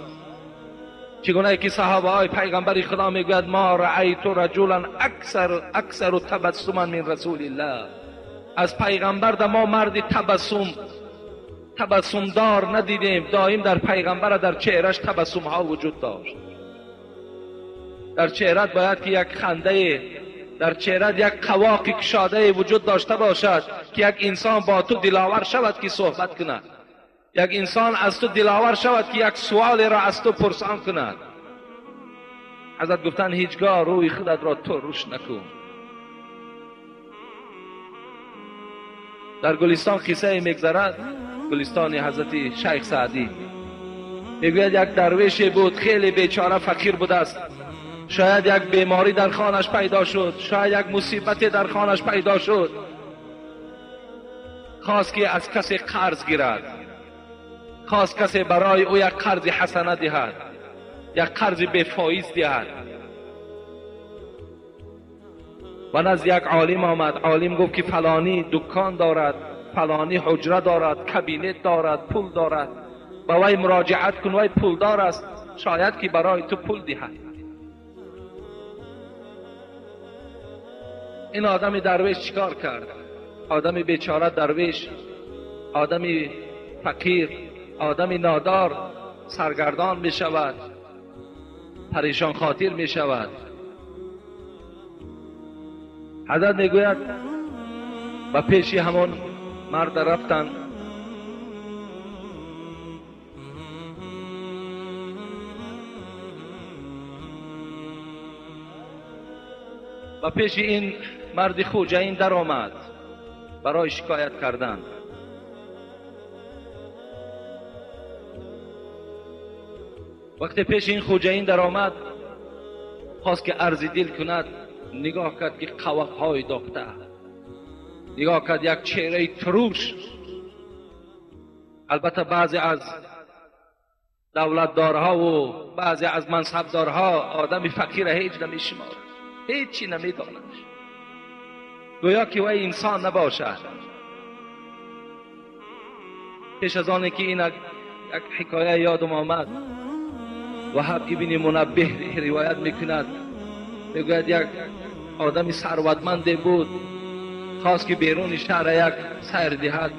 چگونه که صحابه های پیغمبر خدا میگوید ما رأیت رجلا اکثر تبسما من رسول الله. از پیغمبر در ما مرد تبسم دار ندیدیم. دائم در پیغمبر در چهرش تبسم ها وجود داشت. در چهرت باید که یک خنده، در چهرت یک قواق کشاده وجود داشته باشد که یک انسان با تو دلاور شود که صحبت کند، یک انسان از تو دلاور شود که یک سوال را از تو پرسان کند. حضرت گفتن هیچگاه روی خودت را ترش نکن. در گلستان قصه میگذرد، گلستان حضرت شیخ سعدی. میگوید یک درویشی بود، خیلی بیچاره فقیر بوده است. شاید یک بیماری در خانش پیدا شد، شاید یک مصیبت در خانش پیدا شد. خواست که از کسی قرض گیرد، خواست کسی برای او یک قرض حسنه دهد، یک قرض بفایز دهد. و نزد یک عالم آمد. عالم گفت که فلانی دکان دارد، فلانی حجره دارد، کابینت دارد، پول دارد، با وی مراجعت کن، وی پولدار است، شاید که برای تو پول دهد. این آدم درویش چیکار کرد؟ آدم بیچاره درویش، آدم فقیر، آدم نادار، سرگردان می شود، پریشان خاطر می شود. حضرت می گوید و پیشی همان مرد رفتند. و پیش این مرد خوجین در آمد برای شکایت کردن. وقتی پیش این خوجین در آمد، خواست که عرض دل کند. نگاه کرد که قواقهای داخته، نگاه کرد یک چهره تروش. البته بعضی از دولتدارها و بعضی از منصبدارها آدم فقیر هیچ نمیشمارد، هیچی نمیداند، گویا که وی انسان نباشد. پیش از آن که این یک حکایه یادم آمد، وهب ابن منبه روایت میکند، میگوید یک آدم ثروتمند بود، خواست که بیرون شهر یک سیر دهد.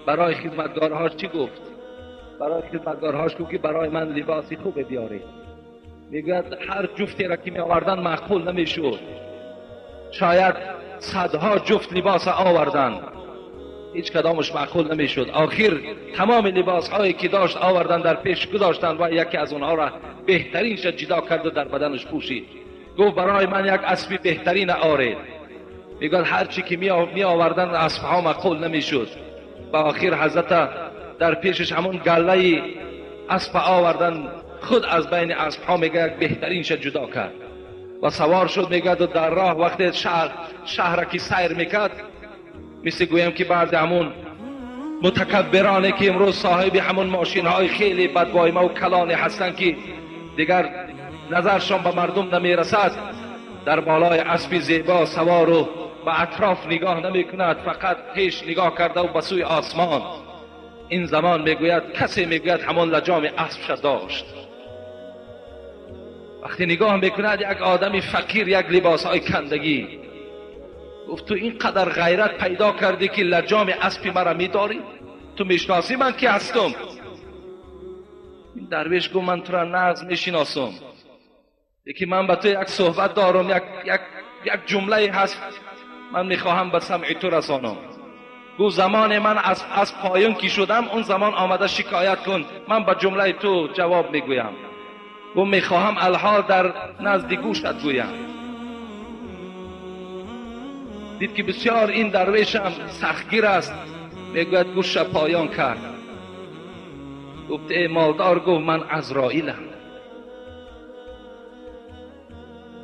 برای خدمتگارهاش چی گفت؟ برای خدمتگارهاش گفت که برای من لباسی خوب بیارید. میگوید هر جفتی را که می آوردن معقول نمیشد، شاید صدها جفت لباس آوردن، هیچ کدامش معقول نمیشد. آخر تمام لباس هایی که داشت آوردن در پیش گذاشتن و یکی از اونها را بهترینش جدا کرد و در بدنش پوشید. گفت برای من یک اسب بهترین آرید. میگوید هر چی که می آوردن اسب ها معقول نمیشد. و آخر حضرت در پیشش همون گله اسب آوردن، خود از بین اسب ها میگه بهترینش جدا کرد و سوار شد. میگه در راه وقتی شهر که سیر میکرد، مثل گویم که بعد همون متکبرانه که امروز صاحب همون ماشین های خیلی بدوایمه و کلانی هستن که دیگر نظرشان به مردم نمیرسد، در بالای اسب زیبا سوار و به اطراف نگاه نمی کند، فقط پیش نگاه کرده و به سوی آسمان. این زمان میگوید کسی میگوید همان لجام اسبش داشت. وقتی نگاه میکند یک آدم فقیر، یک لباس های کندگی. گفت تو اینقدر غیرت پیدا کردی که لجام اسب مرا میداری؟ تو میشناسی من کی هستم؟ این درویش گفت من تو را نغز میشناسم، یکی من به تو یک صحبت دارم، یک یک یک جمله هست من میخواهم به سمع تو رسانم. گفت زمان من از پایین که شدم اون زمان آمده شکایت کن، من به جمله تو جواب میگویم. گفت میخواهم الحال در نزد گوشت گویم. دید که بسیار این درویشم سختگیر است، میگوید گوش پایان کرد. گفت ای مالدار، گفت من عزرائیلم.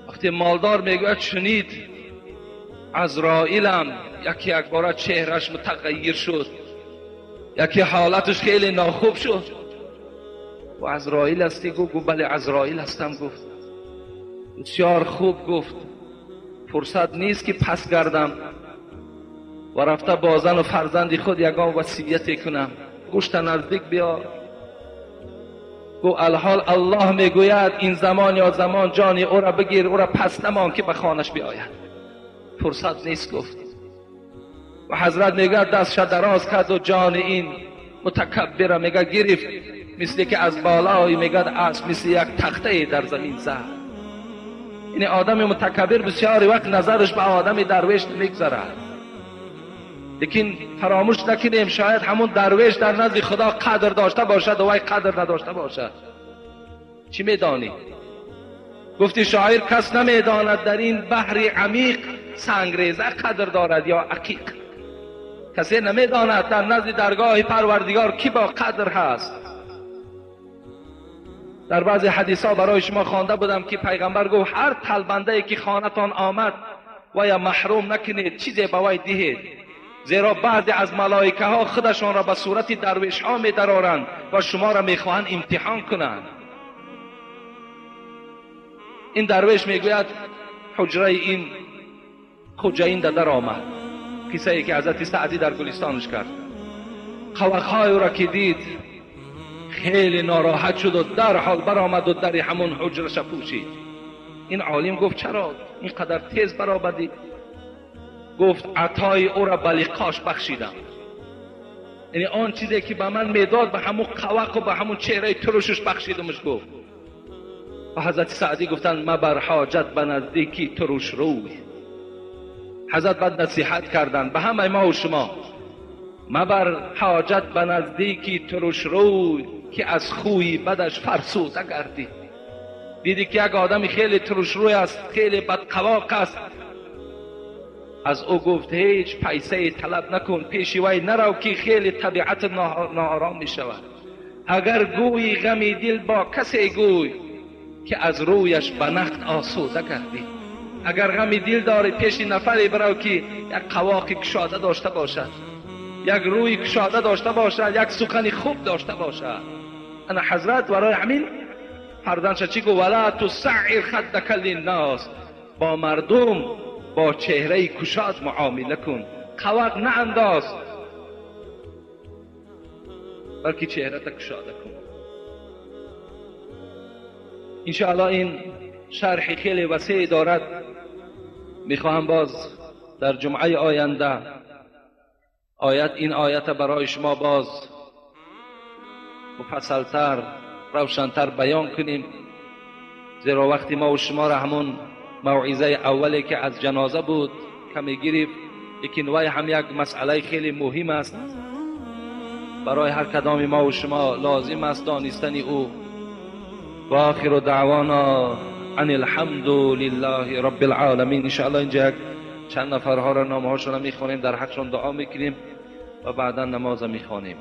وقتی مالدار میگوید شنید عزرائیلم، یکی یک باره چهرش متغیر شد، یکی حالتش خیلی ناخوب شد. و عزرائیل هستی؟ گفت بله عزرائیل هستم. گفت بسیار خوب. گفت فرصت نیست که پس گردم و رفته با زن و فرزند خود یگان وصیت کنم، گوشت نزدیک بیا. گفت الحال الله میگوید این زمان یا زمان جان او را بگیر، او را پس نمان که به خانش بیاید، فرصت نیست. گفت و حضرت میگه دستش دراز کرد و جان این متکبر میگه گرفت، مثل که از بالای میگه اسب مثل یک تخته در زمین زد. این آدم متکبر بسیار وقت نظرش به آدم درویش نمیگذرد، لیکن فراموش نکنیم شاید همون درویش در نزد خدا قدر داشته باشد و وی قدر نداشته باشد. چی میدانی؟ گفتی شاعر کس نمیداند در این بحر عمیق سنگریزه قدر دارد یا عقیق. کسی نمیداند در نزد درگاه پروردگار کی با قدر هست. در بعضی حدیث ها برای شما خوانده بودم که پیغمبر گفت هر طلبنده که خانتان آمد و یا محروم نکنید، چیزی به وی دهید، زیرا بعضی از ملائکه ها خودشان را به صورت درویش ها می درارند و شما را میخواهند امتحان کنند. این درویش میگوید حجره این خوجه در آمد، قصه ای که حضرت سعدی در گلستانش کرد. قوقهای او را که دید خیلی ناراحت شد و در حال برآمد و در همون حجرش پوشید. این عالم گفت چرا اینقدر تیز برآمدی؟ گفت عطای او را به لقاش بخشیدم، یعنی آن چیزی که به من میداد به همون قوق و به همون چهره ترشش بخشیدمش. گفت و حضرت سعدی گفتند مبر حاجت به نزدیکی ترش روی. حضرت بعد نصیحت کردند به همه ما و شما، مبر حاجت به نزدیکی ترش روی که از خوی بدش فرسوده گردی. دیدی که یک آدمی خیلی ترش روی است، خیلی بدقواق است، از او گفت هیچ پیسه طلب نکن، پیش وی نرو که خیلی طبیعت ناآرام می شود. اگر گویی غمی دل با کسی گوی که از رویش به نقد آسوده گردی. اگر غمی دل داری پیش نفری برو که یک قواق کشاده داشته باشد، یک روی کشاده داشته باشد، یک سخن خوب داشته باشد. انا حضرت برای همین فرزندش چی گفت؟ ولا تسعر خدک للناس، با مردم با چهره کشاد معامله کن، قواق نه انداز بلکه چهره تا کشاده کن. انشاءالله این شرح خیلی وسیع دارد، میخواهم باز در جمعه آینده آیت این آیت برای شما باز مفصلتر روشنتر بیان کنیم، زیرا وقتی ما و شما را همون موعظه اولی که از جنازه بود کمی گرفت، لیکن وی هم یک مسئله خیلی مهم است برای هر کدام ما و شما لازم است دانستن او. و آخر دعوانا ان الحمد لله رب العالمین. انشاءالله اینجا یک چند نفرها را نامهاشون را میخوانیم، در حقشون دعا میکنیم و بعدا نماز میخوانیم.